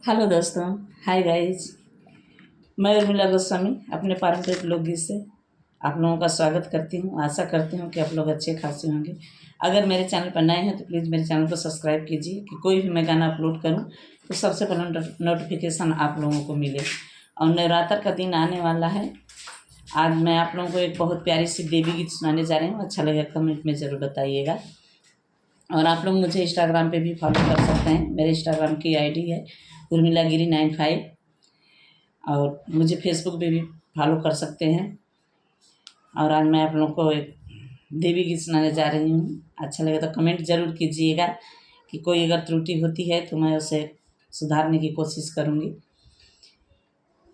Hello दोस्तों, hi guys. मैं उर्मिला गोस्वामी अपने पारंपरिक लोकगीत से आप लोगों का स्वागत करती हूँ। आशा करती हूँ कि आप लोग अच्छे खासे होंगे। अगर मेरे चैनल पर नए हैं तो प्लीज़ मेरे चैनल को सब्सक्राइब कीजिए कि कोई भी मैं गाना अपलोड करूँ तो सबसे पहले नोटिफिकेशन आप लोगों को मिले। और नवरात्र का दिन आने वाला है। आज मैं आप लोगों को एक बहुत प्यारी सी देवी गीत सुनाने जा रही हूँ। अच्छा लगेगा कमेंट में ज़रूर बताइएगा। और आप लोग मुझे इंस्टाग्राम पे भी फॉलो कर सकते हैं। मेरे इंस्टाग्राम की आईडी है उर्मिला गिरी 95। और मुझे फेसबुक पे भी फॉलो कर सकते हैं। और आज मैं आप लोगों को एक देवी गीत सुनाने जा रही हूँ। अच्छा लगे तो कमेंट ज़रूर कीजिएगा कि कोई अगर त्रुटि होती है तो मैं उसे सुधारने की कोशिश करूँगी।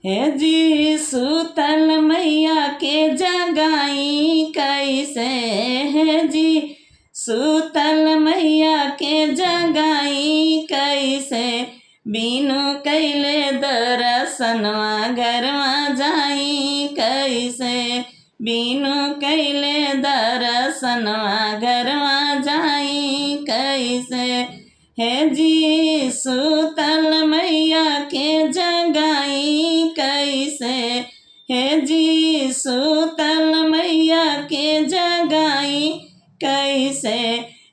हे जी सुतल मैया के जगाई कैसे, हे जी सुतल मैया के जगाई कैसे, बिनु कैले दरसनवा घरवा जाई कैसे, बिनु कैले दरसनवा घरवा जाई कैसे, हे जी सुतल मैया के जगाई कैसे, हे जी सुतल मैया के जगाई कैसे,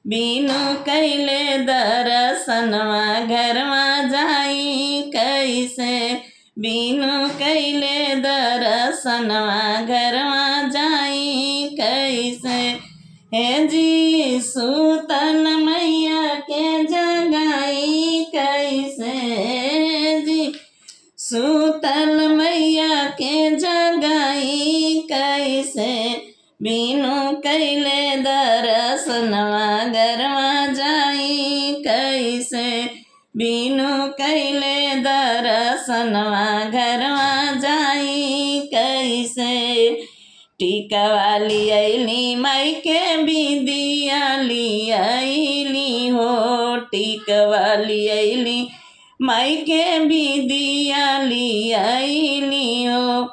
बिनु कैले दरसनवा घरवा जाई कैसे, बिनु कैले दरसनवा घरवा जाई कैसे, हे जी सुतल मैया के जगाई कैसे, जी सुतल मैया के जगाई कैसे, बिनु कैले दरसनवा घरवा जाई कैसे, बिनु कैले दरसनवा घरवा जाई कैसे, टीका वाली अली माई के बिंदिया लियाली हो, टीका वाली अली माई के बिंदिया लियाली हो,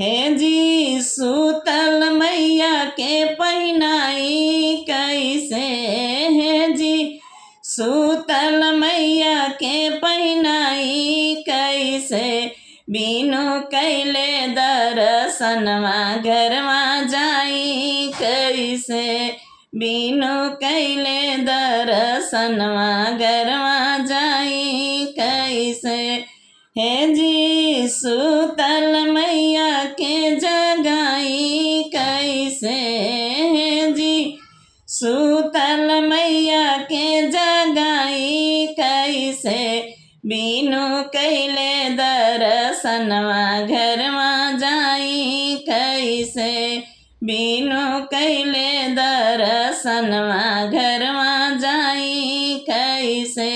हे जी सुतल मैया के पहनाई कैसे, हे जी सुतल मैया के पहनाई कैसे, बिनु कैले दरसनवा घरवा जाई कैसे, बिनु कैले दरसनवा घरवा जाई कैसे, हे जी सुतल मैया के जगाई कैसे, हे जी सुतल मैया के जगाई कैसे, बिनु कैले दरसनवा घरवा जाई कैसे, बिनु कैले दरसनवा घरवा जाई कैसे,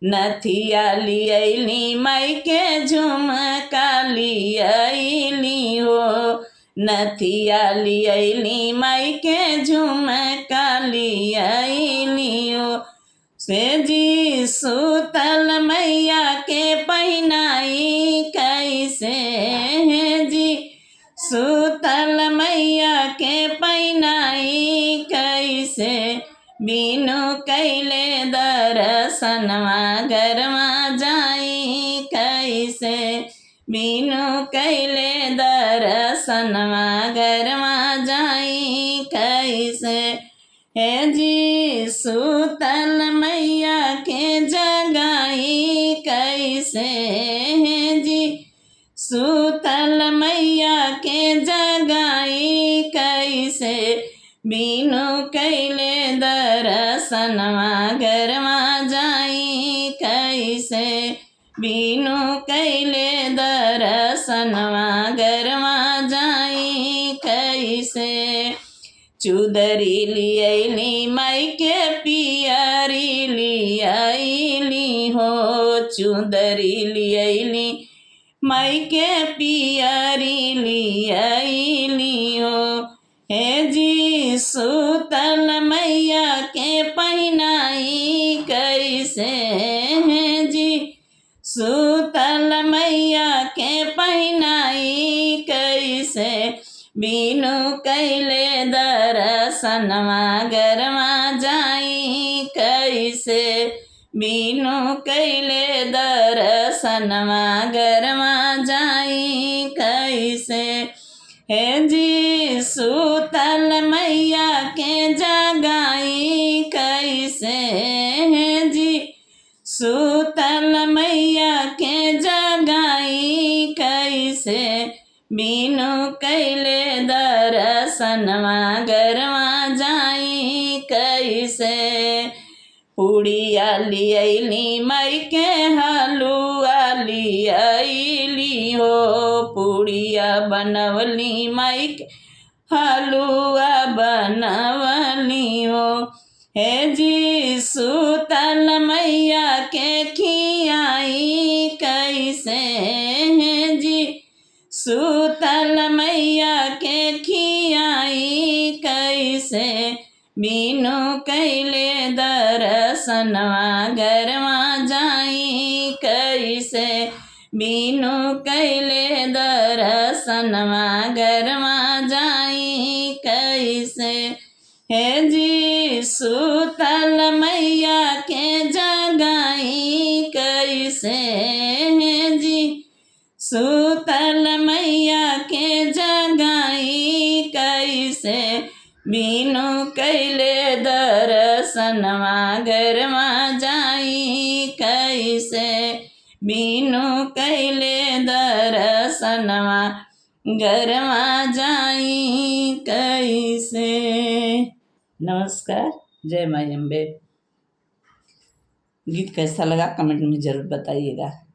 नथिया लियली माई के झुमका लियली हो, नथिया लियली माई के झुमका लियली हो, से जी सुतल मैया के पहनाई कैसे, हे जी सुतल मैया के पहनाई कैसे, बिनु कैले दरसनवा घरवा जाई कैसे, बिनु कैले दरसनवा घरवा जाई कैसे, हे जी सुतल मैया के जगाई कैसे, हे जी सुतल मैया के जगाई कैसे, बिनु कैले दरसनवा घरवा जाई कैसे, बिनु कैले दरसनवा घरवा जाई कैसे, चुदरी लियली माई के पियरी लियली हो, चुदरी लियली माई के पियरी लियली हो, हे जी सुतल मैया के पहनाई कैसे, हे जी सुतल मैया के पहनाई कैसे, बिनु कैले दरसनवा घरवा जाई कैसे, बिनु कैले दरसनवा दर्शनवा गरमा जाई कैसे। हे जी सूतल मैया के जगाई कैसे। हे जी सूतल मैया के जगाई कैसे। बिनु कैले दर्शनवा गरमा जाई कैसे। पुड़िया लियली मई के हलुआ लियली हो। पुड़िया बनवली मई के हलुआ बनवली हो। हे जी सूतल मैया के खियाई कैसे। हे जी सूतल मैया के खियाई कैसे। बिनु कैले दर्शनवा गरमा जाई कैसे। बिनु कैले दर्शनवा गरमा जाई कैसे। हे जी सूतल मैया के जगाई कैसे। हे जी सूतल मैया के जगाई कैसे। बिनु कैले दर्शनवा गरमा जाई कैसे। बिनु कैले दर्शनवा गरमा जाई कैसे। नमस्कार, जय माई अम्बे। गीत कैसा लगा कमेंट में ज़रूर बताइएगा।